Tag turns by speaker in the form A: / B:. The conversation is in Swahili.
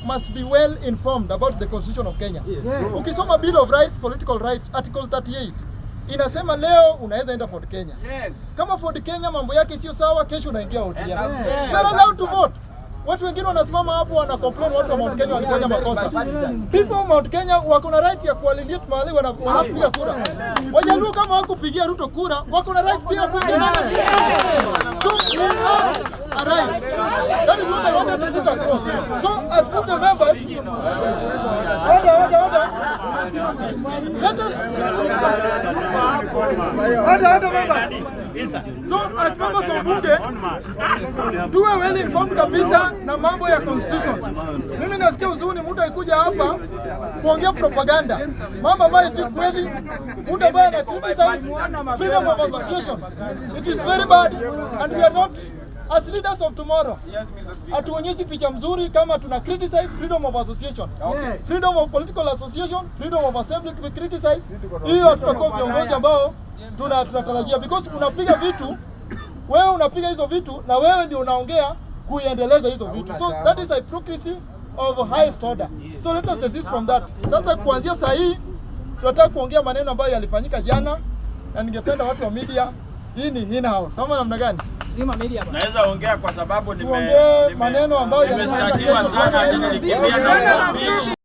A: must be well informed about the Constitution of Kenya. Ukisoma Bill of Rights, Political Rights, Article 38 inasema leo unaweza enda Ford Kenya. Kama Ford Kenya mambo yake sio sawa, kesho unaingia ODM. You are allowed to vote. Watu wengine wanasimama hapo wana complain watu wa Mount Kenya walifanya makosa. People of Mount Kenya wako na right ya kualienate mahali wanapiga kura. Wajaluo kama hawakupigia Ruto kura, wako na right pia kuingia ndani. So we have a right. That is what I wanted to put across. So as Bunge members, order, order, order. Let us order, order, members. So as members of Bunge, tuwe well informed kabisa na mambo ya constitution. Mimi nasikia huzuni mtu akikuja hapa kuongea propaganda, mambo ambayo si kweli, mtu ambaye ana criticize freedom of association. It is very bad and we are not, as leaders of tomorrow, hatuonyeshi picha mzuri kama tuna criticize freedom of association, freedom of political association, freedom of assembly to be criticize. Hiyo hatutakuwa viongozi ambao tunatarajia because unapiga vitu, wewe unapiga hizo vitu na wewe ndio unaongea kuiendeleza hizo vitu, so that is hypocrisy of highest order. So let us desist from that. Sasa kuanzia saa hii tunataka kuongea maneno ambayo yalifanyika jana, na ningependa watu wa media, hii ni in-house ama namna gani?
B: Zima media bwana.
C: Naweza ongea kwa sababu
A: Tuongee maneno ambayo yalifanyika
C: nimeshtakiwa
A: kesho.
C: sana, nilikimbia na mbili.